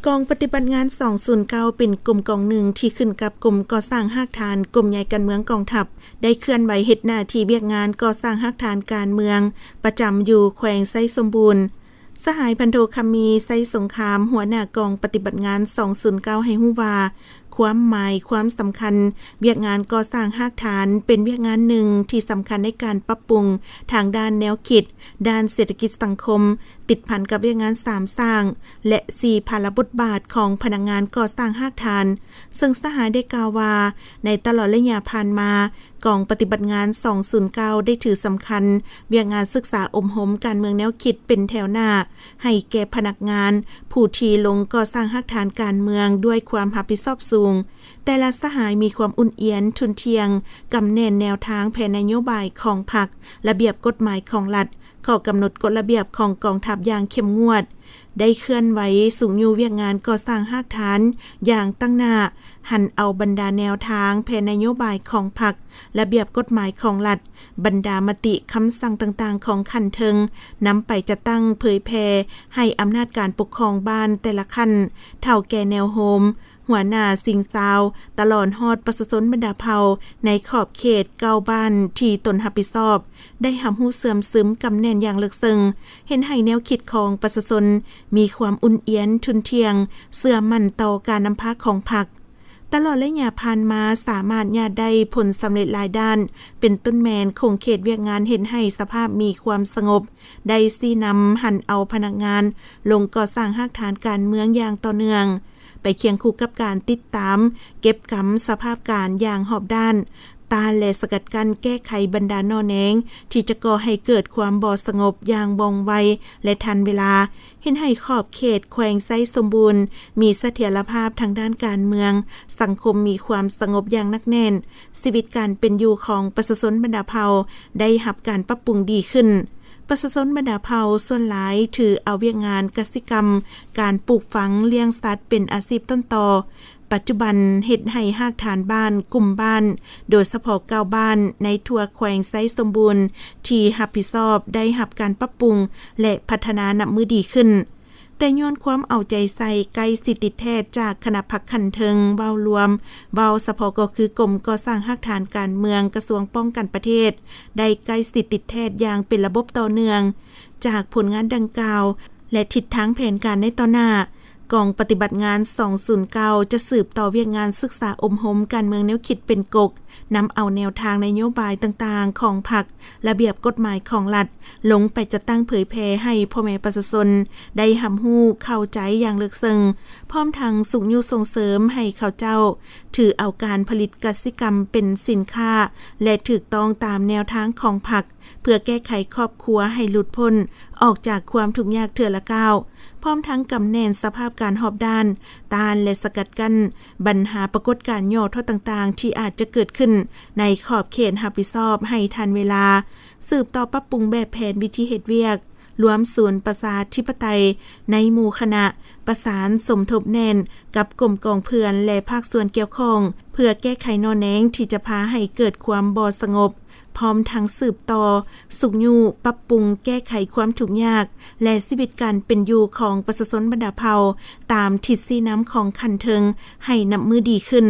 ກອງປະຕິບັດງານສອງສູນເກົ້າ ເປັນກົມກອງໜຶ່ງທີ່ຂຶ້ນກັບກົມກໍ່ສ້າງຮາກຖານ ກົມໃຫຍ່ການເມືອງກອງທັບ ໄດ້ເຄື່ອນໄຫວເຮັດໜ້າທີ່ວຽກງານກໍ່ສ້າງຮາກຖານການເມືອງ ປະຈຳຢູ່ແຂວງໄຊສົມບູນ. ສະຫາຍພັນໂທ ຄຳມີ ໄຊສົງຄາມ ຫົວໜ້າກອງປະຕິບັດງານສອງສູນເກົ້າ ໃຫ້ຮູ້ວ່າ ຄວາມໝາຍ, ຄວາມສຳຄັນ ວຽກງານກໍ່ສ້າງຮາກຖານ ເປັນວຽກງານໜຶ່ງທີ່ສຳຄັນໃນການປັບປຸງທາງດ້ານແນວຄິດ, ດ້ານເສດຖະກິດສັງຄົມ, ຕິດພັນກັບວຽກງານສາມສ້າງ ແລະ ສີ່ພາລະບົດບາດຂອງພະນັກງານກໍ່ສ້າງຮາກຖານ, ເຊິ່ງສະຫາຍໄດ້ກ່າວວ່າ ໃນຕະຫຼອດໄລຍະຜ່ານມາ, ກອງປະຕິບັດງານສອງສູນເກົ້າ ໄດ້ຖືສຳຄັນວຽກງານສຶກສາອົບຮົມການເມືອງແນວຄິດເປັນແຖວໜ້າ ໃຫ້ແກ່ພະນັກງານຜູ້ທີ່ລົງກໍ່ສ້າງຮາກຖານການເມືອງດ້ວຍຄວາມຮັບຜິດຊອບສູງ. ແຕ່ລະສະຫາຍມີຄວາມອຸ່ນອຽນ, ທຸ່ນທ່ຽງ, ກຳແໜ້ນແນວທາງແຜນນະໂຍບາຍຂອງພັກ, ລະບຽບກົດໝາຍຂອງລັດ, ຂໍ້ກຳນົດກົດລະບຽບຂອງກອງທັບຢ່າງເຂັ້ມງວດ, ໄດ້ເຄື່ອນໄຫວຊຸກຍູ້ວຽກງານກໍ່ສ້າງຮາກຖານຢ່າງຕັ້ງໜ້າ, ຫັນເອົາບັນດາແນວທາງແຜນນະໂຍບາຍຂອງພັກ, ລະບຽບກົດໝາຍຂອງລັດ, ບັນດາມະຕິຄຳສັ່ງຕ່າງໆຂອງຂັ້ນເທິງ ນຳໄປຈັດຕັ້ງເຜີຍແຜ່ໃຫ້ອຳນາດການປົກຄອງບ້ານແຕ່ລະຂັ້ນ, ເຖົ້າແກ່ແນວໂຮມ, ຫົວໜ້າ, ສິງຊາວ, ຕະຫຼອດຮອດປະຊາຊົນບັນດາເຜົ່າໃນຂອບເຂດເກົ້າບ້ານທີ່ຕົນຮັບຜິດຊອບ ໄດ້ຮັບຮູ້ເຊື່ອມຊຶມກຳແໜ້ນຢ່າງເລິກເຊິ່ງ, ເຮັດໃຫ້ແນວຄິດຂອງປະຊາຊົນມີຄວາມອຸ່ນອຽນ, ທຸ່ນທ່ຽງ, ເຊື່ອໝັ້ນຕໍ່ການນຳພາຂອງພັກ. ຕະຫຼອດໄລຍະຜ່ານມາ ສາມາດຍາດໄດ້ຜົນສຳເລັດຫຼາຍດ້ານ, ເປັນຕົ້ນແມ່ນຂົງເຂດວຽກງານເຮັດໃຫ້ສະພາບມີຄວາມສະຫງົບ, ໄດ້ຊີ້ນຳຫັນເອົາພະນັກງານລົງກໍ່ສ້າງຮາກຖານການເມືອງຢ່າງຕໍ່ເນື່ອງ, ໄປຄຽງຄູ່ກັບການຕິດຕາມເກັບກຳສະພາບການຢ່າງຮອບດ້ານ, ຕ້ານ ແລະ ສະກັດກັ້ນແກ້ໄຂບັນດາໜໍ່ແນງທີ່ຈະກໍ່ໃຫ້ເກີດຄວາມບໍ່ສະຫງົບຢ່າງວ່ອງໄວ ແລະ ທັນເວລາ, ເຮັດໃຫ້ຂອບເຂດແຂວງໄຊສົມບູນມີສະຖຽນລະພາບທາງດ້ານການເມືອງ, ສັງຄົມມີຄວາມສະຫງົບຢ່າງໜັກແໜ້ນ, ຊີວິດການເປັນຢູ່ຂອງປະຊາຊົນບັນດາເຜົ່າໄດ້ຮັບການປັບປຸງດີຂຶ້ນ. ປະຊາຊົນບັນດາເຜົ່າສ່ວນຫຼາຍຖືເອົາວຽກງານກະສິກຳ, ການປູກຝັງ, ລ້ຽງສັດເປັນອາຊີບຕົ້ນຕໍ. ປັດຈຸບັນເຮັດໃຫ້ຮາກຖານບ້ານ, ກຸ່ມບ້ານ, ໂດຍສະເພາະເກົ້າບ້ານໃນທົ່ວແຂວງໄຊສົມບູນທີ່ຮັບຜິດຊອບ ໄດ້ຮັບການປັບປຸງ ແລະ ພັດທະນານັບມື້ດີຂຶ້ນ. ແຕ່ຍ້ອນຄວາມເອົາໃຈໃສ່ໃກ້ຊິດຕິດແທດຈາກຄະນະພັກຂັ້ນເທິງເວົ້າລວມ, ເວົ້າສະເພາະກໍຄືກົມກໍ່ສ້າງຮາກຖານການເມືອງ ກະຊວງປ້ອງກັນປະເທດ ໄດ້ໃກ້ຊິດຕິດແທດຢ່າງເປັນລະບົບຕໍ່ເນື່ອງ. ຈາກຜົນງານດັ່ງກ່າວ ແລະ ທິດທາງແຜນການໃນຕໍ່ໜ້າ, ກອງປະຕິບັດງານສອງສູນເກົ້າ ຈະສືບຕໍ່ວຽກງານສຶກສາອົບຮົມການເມືອງແນວຄິດເປັນກົກ, ນຳເອົາແນວທາງນະໂຍບາຍຕ່າງໆຂອງພັກ, ລະບຽບກົດໝາຍຂອງລັດ ລົງໄປຈັດຕັ້ງເຜີຍແຜ່ໃຫ້ພໍ່ແມ່ປະຊາຊົນໄດ້ຮັບຮູ້ເຂົ້າໃຈຢ່າງເລິກເຊິ່ງ, ພ້ອມທັງຊຸກຍູ້ສົ່ງເສີມໃຫ້ເຂົາເຈົ້າຖືເອົາການຜະລິດກະສິກຳເປັນສິນຄ້າ ແລະ ຖືກຕ້ອງຕາມແນວທາງຂອງພັກ ເພື່ອແກ້ໄຂຄອບຄົວໃຫ້ຫຼຸດພົ້ນອອກຈາກຄວາມທຸກຍາກເທື່ອລະກ້າວ, ພ້ອມທັງກຳແໜ້ນສະພາບການຮອບດ້ານ, ຕ້ານ ແລະ ສະກັດກັ້ນບັນຫາປາກົດການຫຍໍ້ທໍ້ຕ່າງໆທີ່ອາດຈະເກີດຂຶ້ນໃນຂອບເຂດຮັບຜິດຊອບໃຫ້ທັນເວລາ, ສືບຕໍ່ປັບປຸງແບບແຜນວິທີເຮັດວຽກ, ລວມສູນປະຊາທິປະໄຕໃນໝູ່ຄະນະ, ປະສານສົມທົບແໜ້ນກັບກົມກອງເພື່ອນ ແລະ ພາກສ່ວນກ່ຽວຂ້ອງ ເພື່ອແກ້ໄຂໜໍ່ແນງທີ່ຈະພາໃຫ້ເກີດຄວາມບໍ່ສະຫງົບ, ພ້ອມທັງສືບຕໍ່ຊຸກຍູ້ປັບປຸງແກ້ໄຂຄວາມທຸກຍາກ ແລະ ຊີວິດການເປັນຢູ່ຂອງປະຊາຊົນບັນດາເຜົ່າ ຕາມທິດຊີ້ນຳຂອງຂັ້ນເທິງໃຫ້ນັບມື້ດີຂຶ້ນ.